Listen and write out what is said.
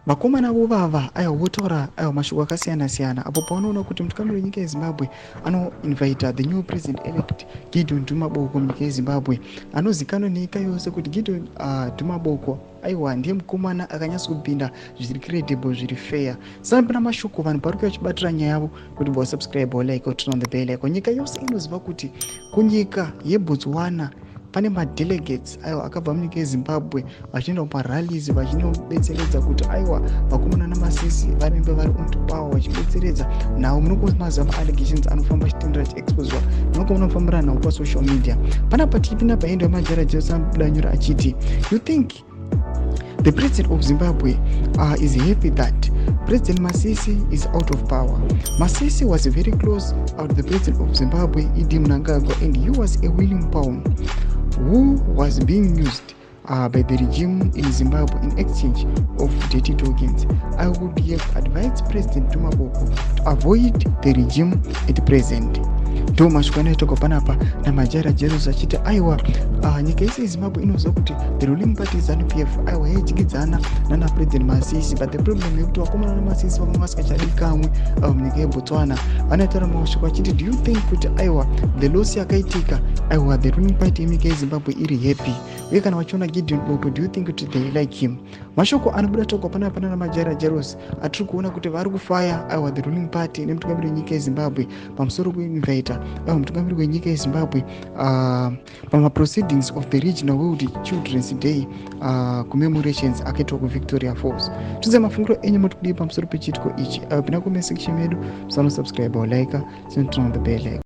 Vakomana vovava aiwa votaura aiwa mashoko akasiyana siyana apo pavanoona kuti mutungamiri wenyika yeZimbabwe anoinvita the new president elect Gideon Duma Boko munyika yeZimbabwe, anozikanwa nenyika yose kuti Gideon Duma Boko aiwa ndiye mukomana akanyatsokupinda zviri credible, zviri fair. Sanapinda mashoko, vanhu pari kuya vachibatira nyaya yavo kuti vasubscribe, like, turn on the bell icon. Nyika yose inoziva kuti kunyika yeBotswana pane madelegates aiwa akabva munyika yeZimbabwe vachienda kumarallies, vachinobetseredza kuti aiwa vakomana naMasisi varambe vari onto power, vachibetseredza nhau. Munokomaziva maallegations anofamba achitendera, achiexposwa noko munofambira nhau pasocial media. Panapa tichipinda paendo yemajara Jesu anobuda achiti, "You think the president of Zimbabwe is happy that President Masisi is out of power? Masisi was very close out the president of Zimbabwe, ED Mnangagwa, and he was a willing pawn who was being used by the regime in Zimbabwe in exchange of dirty tokens. I would have advised President Duma Boko to avoid the regime at present." Ndo mashoko anoitwa panapa naMajaira Jeros achiti aiwa nyika yese yeZimbabwe inoziva kuti the ruling party ZANU PF aiwa yaidyidzana nana President Masisi, but the problem yekuti vakomana naMasisi vamwe vasingachadikamwe munyika yeBotswana. Vanotaura mashoko achiti, "Do you think kuti aiwa the loss yakaitika, aiwa the ruling party yenyika yeZimbabwe iri happy? Uye kana vachiona Gideon Boko, do you think kuti they like him?" Mashoko anobuda togwa panapa nana Majaira Jeros atiri kuona kuti vari kufaya aiwa the ruling party nemutungamiri wenyika yeZimbabwe pamusoro kuinvita aiwa mutungamiri wenyika yeZimbabwe pamaproceedings of the regional World Children's Day commemorations akaitwa kuVictoria Falls. Tudze mafungiro enyu, moti kudii pamusoro pechiitiko ichi? Aiwa, pinda comment section medu, musanosubscribe, like, turn on the bell icon.